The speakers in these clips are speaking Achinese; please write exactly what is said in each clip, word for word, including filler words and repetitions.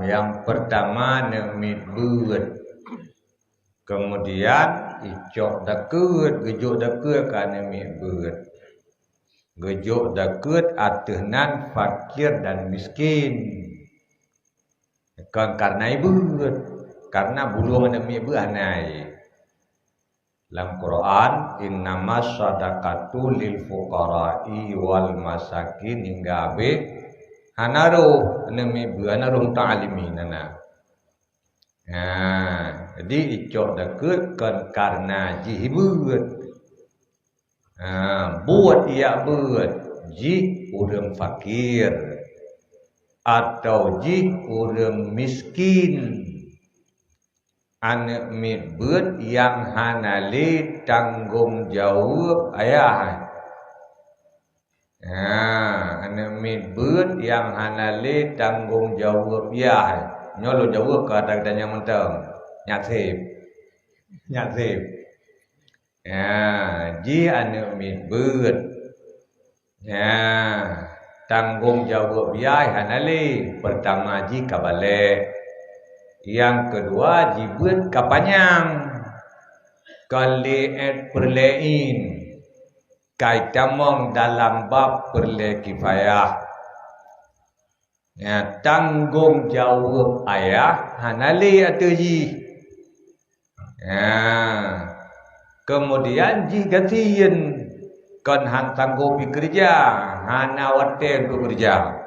Nyang peurtama, aneuk miet beuet. Keumudian, icok dakeuet, geujok dakeuet keu aneuk miet beuet. Geujok dakeuet ateueh nan fakir dan miskin. Kon kareuna ibeuet, kareuna bulông aneuk miet beuet hana ie. Lam Quran, "Innamas shadaqatu lil fuqara'i wal masakin," hingga habéh, hana rhoh aneuk miet beuet, hana rhoh muta'allimin, hana. Ha, jadi icok dakeuet kon kareuna jih ibeuet. Ha, beuet jak beuet, jih ureuëng fakir, atawa jih ureuëng miskin. Aneuk miet beuet nyang hana lé tanggong jaweueb ayah. Ha, aneuk miet beuet nyang hana lé tanggong jaweueb yah. Nyoe lôn jaweueb keu ata geutanyoe mantong. Nyak sép. Nyak sép. Ha, jih aneuk miet beuet. Ha, tanggong jaweueb yah hana lé. Peurtama jih ka balek. Nyang keudua jih beuet ka panyang. Kon lé ét peureulée in. Ka itamong dalam bab peureulée kifayah. Ya, tanggong jaweueb ayah hana lé ateueh jih. Ya. Keumudian jih gasien kon han sanggob jikeureuja, hana watée untuk keureuja.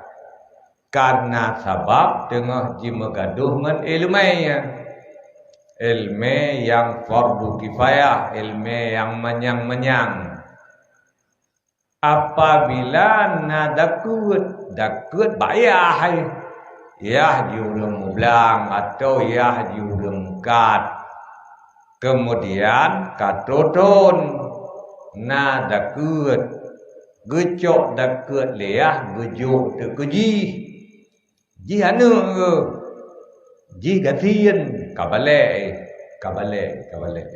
Kareuna sabab teungoh jimeugadoh ngon iéleumé. Iéleumé nyang fardu kifayah, iéleumé nyang manyang-manyang. Apabila na dakeuet, dakeuet bak yah, yah jih ureuëng mublang atawa yah jih ureuëng mukat. Keumudian ka troh thon na dakeuet, geucok dakeuet lé yah geujok teuk keu jih. Jih aneuk geuh, jih gasien, ka balek, ka balek, ka balek.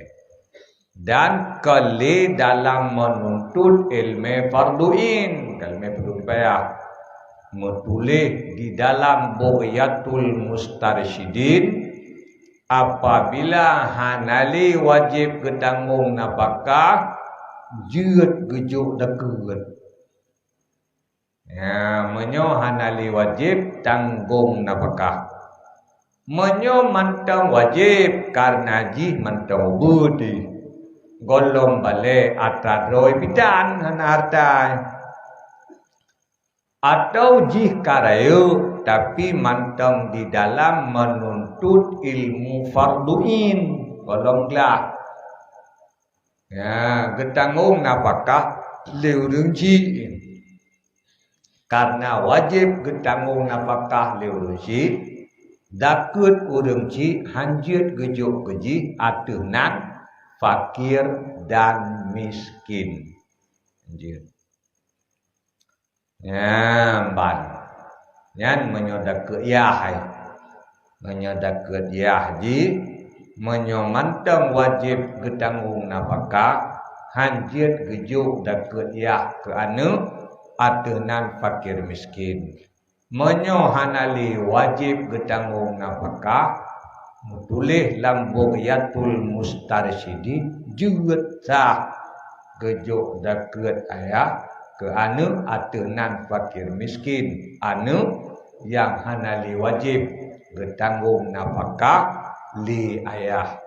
Dan kon lé dalam meununtut iéleumé fardu ain, iéleumé fardu kifayah. Meutuléh di dalam Bughyatul Mustarsyidin, apabila hana lé wajéb geutanggong nafakah, jeuet geujok dakeuet. Ya, meunyoe hana lé wajéb, tanggong nafakah. Meunyoe mantong wajéb, kareuna jih mantong ubeut jih. Gohlom balek atra droe pitan hana hareuta. Atawa jih ka rayeuk, tapi mantong di dalam meununtut ilmu fardu ain, gohlom glah. Ya, geutanggong nafakah lé ureuëng chik. Kareuna wajéb geutanggong nafakah lé ureuëng chik, dakeuet ureuëng chik han jeuet geujok keu jih ateueh nan fakir dan miskin. Han jeuet. Nyan ban. Nyan meunyoe dakeuet yah, eh. Meunyoe dakeuet yah jih, meunyoe mantong wajéb geutanggong nafakah, han jeuet geujok dakeuet yah keu aneuk ateueh nan fakir miskin. Meunyoe hana lé wajéb geutanggong nafakah, meutuléh lam Bughyatul Mustarsyidin, jeuet sah geujok dakeuet ayah keu aneuk ateueh nan fakir miskin, aneuk nyang hana lé wajéb geutanggong nafakah lé ayah.